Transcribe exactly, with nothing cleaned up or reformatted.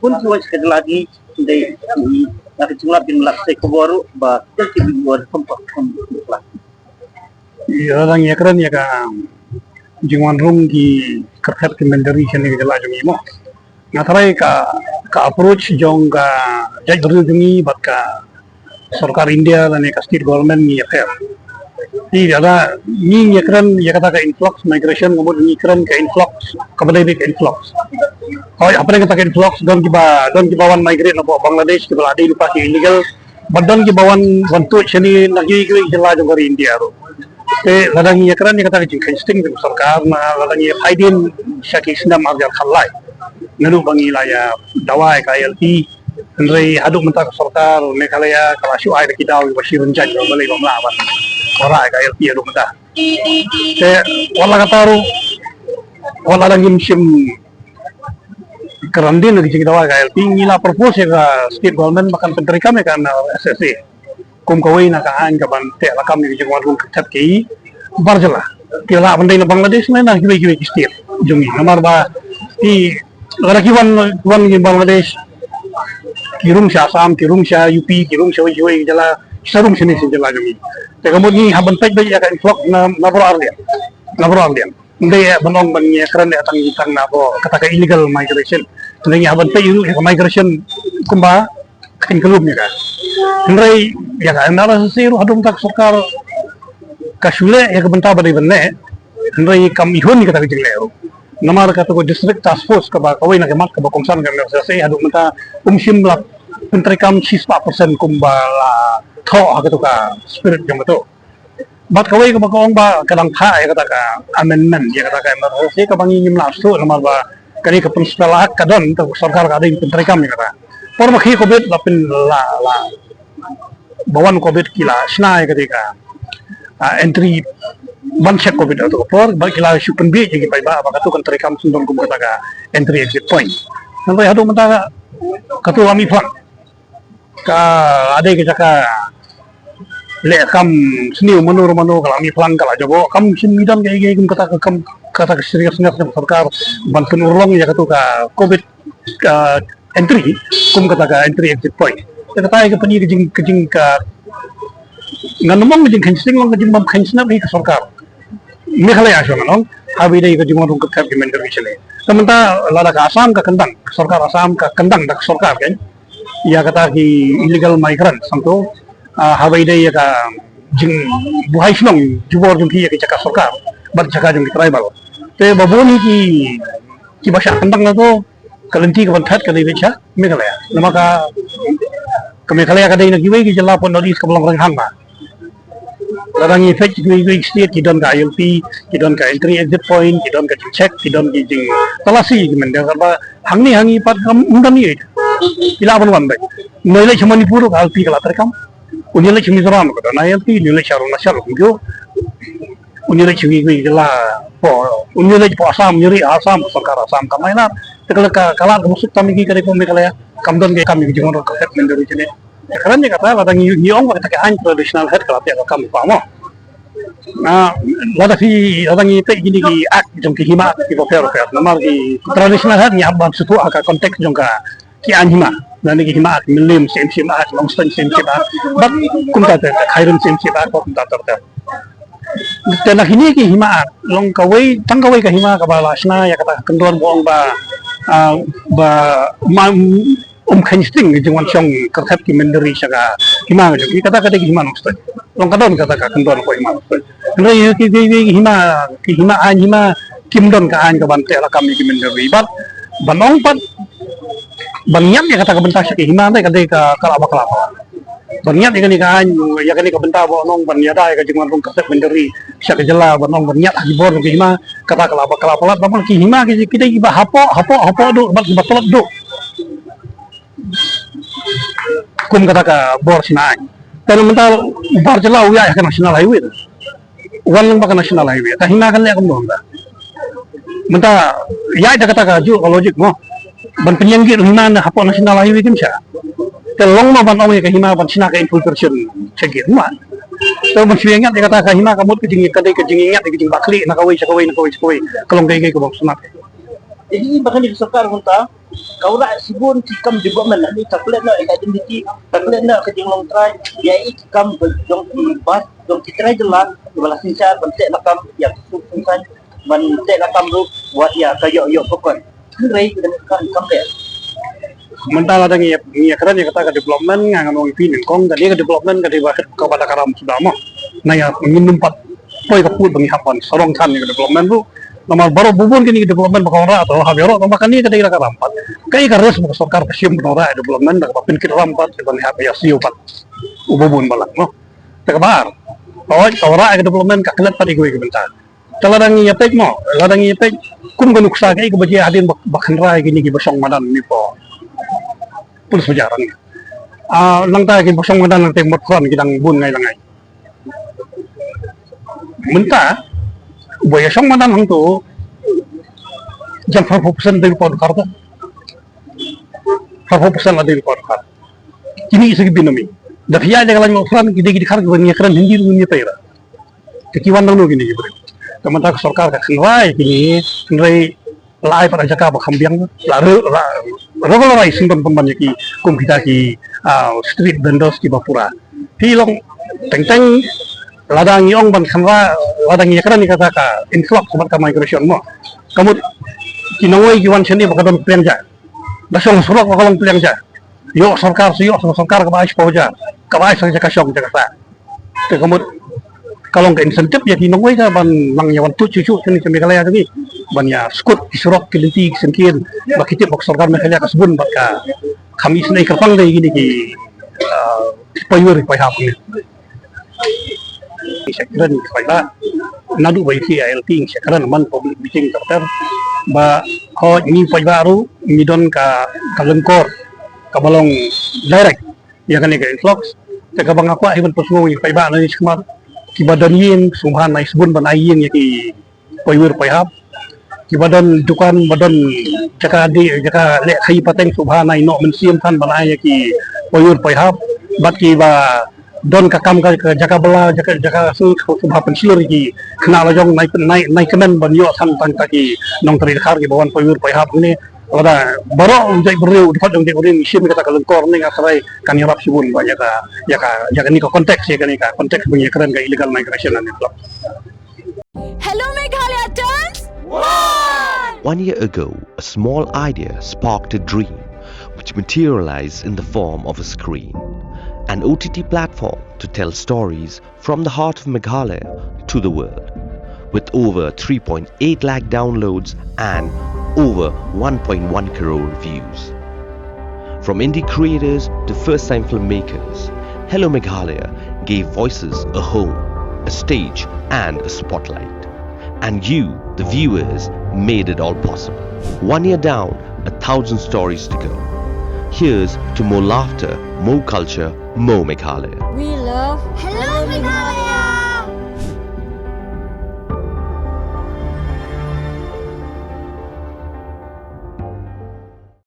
Bun ki wan sha ka jylla jong ngi, dei na ka jinglap jingmlak, sa ka bor ruh ba dei ki bor ruh pom pom pom. Ïa, la dang ïa kren ïa ka jingwan rung ki kyrteng ki mynder shane ka jylla jong ngi mo. Nga tharai ka, ka approach jong ka jaitbynriew jong ngi bad ka sorkar India lane ka state government ngi ïapher. Te lada ngi, ngi kren ïa kata ka influx migration, ka mut ngi kren ka influx, kaba dei ka influx. Hooid, hapdeng kata ka influx don kiba, don kiba wan migrate na Bangladesh kiba la dei lypa ki illegal. Bad don kiba wan, wan tuid shane na kiwei kiwei ki jylla jong ka ri India ruh. Te lada ngi ïa kren ïa kata ka jingkheiñ sting jong ka sorkar, na lada ngi ïa peit dien sha ki snem ar hajar khatlai, naduh ba ngi la ïa dawa ïa ka I L P, hynrei haduh mynta ka sorkar Meghalaya ka la shu ai da ki daw kiba shi rynjang, ba balei bym lah ban wanrah ïa ka I L P haduh mynta. Te wat la kata ruh, wat la dang ngim shym kren dien ïa ka jingdawa ïa ka I L P, ngi la propose ïa ka state government ba kan pyntreikam ïa ka M R S S A kum kawei na ka aiñ kaban teh lakam ïa ka jingwan rung kyrteng ki bar jylla. Ki lah ban dei na Bangladesh ne na kiwei kiwei ki state jong ngi. Namar ba ki, lada ki wan, wan ki Bangladesh, ki rung sha Assam, ki rung sha U P, ki rung sha kiwei kiwei ki jylla, ki sa rung shane sha jylla jong ngi. Te ka mut ngi hap ban peit beit ïa ka influx na, na baroh arliang. Na baroh arliang. Ym dei ban ong ban ïa kren ïa tang, tang na baroh kata ka illegal migration. Te ngi hap ban peit ruh ïa ka migration kumba ka jingkylluid ïa ka. Hynrei ïa ka M R S S A ruh haduh mynta ka sorkar ka shu leh ïa ka bynta ba dei ban leh. Hynrei kam ihun ïa kata ka jingleh ruh. Namar kata ka district task force kaba kawei na ka mat kaba kongsan ka M R S S A haduh mynta um shym la pyntreikam shispah percent kumba la thoh ha kata ka spirit jong kata. Bad kawei kaba ka ong ba ka dang phah ïa kata ka amendment ïa kata ka M R S S A kaba ngi ngim lah shuh namar ba kane ka Principal Act ka don, te ka sorkar ka dei pyntreikam ïa kata. Por ba khie covid la pyn, la, la, ba wan covid ki la shna ïa kata ka, ah, entry ban check covid ha kata ka por, bad ki la shu pynbiej ïa ki paidbah ba kata kan treikam sngewdon kum kata ka entry exit point. Hynrei haduh mynta ka, kata kam i phlang. Ka dei ka jaka leh kam sniew, mano mano ka la mih phlang ka la jaboh, kam shym i don kaei kaei kum kata ka, kam kata ka seriousness jong ka sorkar ban pynurlong ïa katu ka covid, ka entry, kum kata ka entry exit point. Te kata ka pyni ka jing, ka jing ka, ngan ym ong ka jingkheiñ sting, long ka jingbym kheiñ snem ïa ka sorkar. Meghalaya shuh ngan ong, haba ïadei ka jingwan rung kyrthep ki Manipuri shane. Te mynta lada ka Assam ka kyndang, ka sorkar Assam ka kyndang da ka sorkar kan, ïa kata ki illegal migrant sangto, ah, haba ïadei ïa ka jingbuhai shnong jubor jong ki ïa ki jaka sorkar bad jaka jong ki tribal. Te ba bun hi ki, kiba shah kyndang na to, ka lynti kaban thad ka dei beit sha Meghalaya. Namar ka, ka Meghalaya ka dei na kiwei ki jylla hapoh North East kaba long rynghang bha. Lada ngi peit kiwei kiwei ki state ki don ka I L P, ki don ka entry exit point, ki don ka jingcheck, ki don ki jingtalasi ki mynder, katba hangne ha ngi pat kam ym don ïa. Ki lah ban wan beit. Ngi leit sha Manipur ka I L P ka la treikam. Une leit sha Mizoram ka don I L P, une leit sha Arunachal kumjuh. Une leit sha kiwei kiwei ki jylla, hapoh, une leit hapoh Assam, une leit Assam, sorkar Assam kam ai lad. Te ka la ka, ka lad ka mut suk tam ïa ki, ka dei kum Meghalaya. Kam don ka kam ïa ki jingwan rung kyrthep Manipuri shane. Kren ïa kata, lada ngi, ngi ong ba kata ka aiñ traditional head ka la pynïaid ka kam ka mo. Ah, lada phi, lada ngi peit kine ki act jong ki Hima Act kiba pher pher. Namar ki traditional head ngi hap ban sngewthuh ha ka context jong ka ki aiñ hima. Lane ki Hima Act Mylliem Syiemship Act, Nongstoiñ Syiemship Act, bad kumta ter ter, Khyren Syiemship Act, bad kumta ter ter. Te na kine ki Hima Act, long kawei, tang kawei ka hima kaba la shna ïa kata ka kyndon ba ong ba, ah, ba ma, um kheiñ sting ka jingwan shong kyrthep ki Manipuri sha ka hima ka jong ki, kata ka dei ki Hima Nongstoiñ. Long ka don kata ka kyndon ka Hima Nongstoiñ. Hynrei ki, ki, ki, ki hima, ki hima aiñ hima, kim don ka aiñ kaban teh lakam ïa ki Manipuri. Bad ban ong pat ban ñiad ïa kata ka bynta sha ki hima, dei ka dei ka, ka la ba ka la ba. Ban ñiad ïa kane ka aiñ, ïa kane ka bynta ba ong ban ïada ïa ka jingwan rung kyrthep Manipuri sha ka jylla, ban ong ban ñiad ha ki bor ki hima, kata ka la ba ka la palat, namar ki hima ki, ki dei kiba hapoh, hapoh, hapoh duh bad kiba tlot duh. Kum kata ka bor shna aiñ. Te mynta u bar jylla u ïaid ha ka National Highway te. Wan lyngba ka National Highway. Ka hima kan leh kumno mynta. Mynta ïaid da kata ka juh ka logic mo. Ban pynïeng gate u hima na hapoh National Highway kim shah. Te long mo ban ong ïa ka hima ban shna ka infiltration check gate mo. Te ban shu ïa ñiad ïa kata ka hima ka mut ka jing, ka dei ka jingïa ñiad ïa ka jingbakla na kawei sha kawei, na kawei sha kawei. Ka long kaei kaei kaba sngewtynnat. Te hi ba kane ka sorkar mynta ka wanrah shibun ki kam development, hani ka klet noh ïa ka identity, ka klet noh ka jinglong trai, ïa i ki kam jong ki bar, jong ki trai jylla kiba la synshar ban teh lakam ïa ka suk suk kan, ban teh lakam ruh wat ïa ka ïoh ïoh pokon. Hynrei ka kam kam teh. Mynta lada ngi, ngi ïa kren ïa kata ka development, nga ngan ong ïa phi nyngkong, kane ka development ka dei ba kaba da ka ram suda mo. Na ïa ngin nym pat poi ka pud ba ngi hap ban sarong than ïa ka development ruh. Namar baroh bun kine ki development ba ka wanrah to, hap ïaroh tang ba kane ka dei la ka ram pat. Kaei ka rest ba ka sorkar ka shim ban wanrah ïa development, da kaba pynkit ram pat, ban hap ïa siew pat. Uba bun balang mo. Te kaba ar. Hooid, ka wanrah ïa ka development ka klet pat ïa kiwei ki bynta. Te lada ngi ïa peit mo, lada ngi ïa peit kum ka nuksa kaei kaba jia hadien ba, ba kynrad ïa kine kiba shong madan ni po. Police bajar ni. Ah, nangta kiba shong madan nangta mot khon ki dang bun ngai la ngai. Mynta uba ïa shong madan hangto jan pharphew percent dei rupa dkhar ta. Pharphew percent la dei rupa dkhar. Kine ki sa ki bynamei. Da phi ïa da ka lain Mawphran ki dei ki dkhar kiba ngi ïa kren Hindi ruh ngi ïa pei ra. Te ki wan dang no kine ki briew. Te mynta ka sorkar ka kynrad ïa kine, kynrad la ai pat jaka ba kham biang, la re-, la regularize sngewbha pynban ïa ki kum kita ki, ah, street vendors kiba pura. Phi long teng teng lada ngi ong ban kynrad, lada ngi ïa kren ïa kata ka influx bad ka migration mo. Ka mut ki nongwei ki wan shane ba ka don pliang ja. Da shong surok ba ka long pliang ja. Ïoh sorkar, sa ïoh sorkar kaba ai shiphew hajar. Kaba ai sa jaka shong jaka sah. Te ka mut ka long ka incentive ïa ki nongwei ka ban nang ïa wan tuid shuh shuh shane sha Meghalaya jong ngi. Ban ïa skud ki surok, ki lynti, ki syngkien. Ba ki tip ba ka sorkar Meghalaya ka sbun bad ka kham isynei kyrpang da ïa kine ki, ah, paidbah, paidbah ne. Ngi shah kren ki paidbah. Naduh ba ïa ki I L T ngi shah kren man public meeting ter ter. Ba hooid ngi paidbah ruh ngi don ka, ka lyngkor kaba long direct ïa kane ka influx. Te kaba nga kwah hi ban pynsngew ïa ki paidbah na ngi shakhmat, kiba don ïing sngewbha nai sbun ban ai ïing ïa ki paidbah paidbah. Kiba don dukan, ba don jaka dih, jaka leh khaïi pateng sngewbha nai noh mynsiem than ban ai ïa ki paidbah paidbah. Bad kiba don ka kam ka, ka jaka bylla, jaka, jaka sngewbha pynshlur ïa ki khynnah la jong nai, nai, nai kmen ban ïoh than tang kita ki nongtrei dkhar kiba wan paidbah paidbah hangne. Lada baroh u jaitbynriew, u dkhot jong u jaitbynriew ngi shim kata ka lyngkor ne nga kyrpad kan ïarap shibun ba ïa ka, ïa ka, ïa kane ka context, ïa kane ka context ba ngi kren ka illegal migration and influx. Hello, One year ago, a small idea sparked a dream which materialized in the form of a screen, an O T T platform to tell stories from the heart of Meghalaya to the world, with over three point eight lakh downloads and over one point one crore views. From indie creators to first time filmmakers, Hello Meghalaya gave voices a home, a stage, and a spotlight. And you, the viewers, made it all possible. One year down, a thousand stories to go. Here's to more laughter, more culture, more Meghalaya. We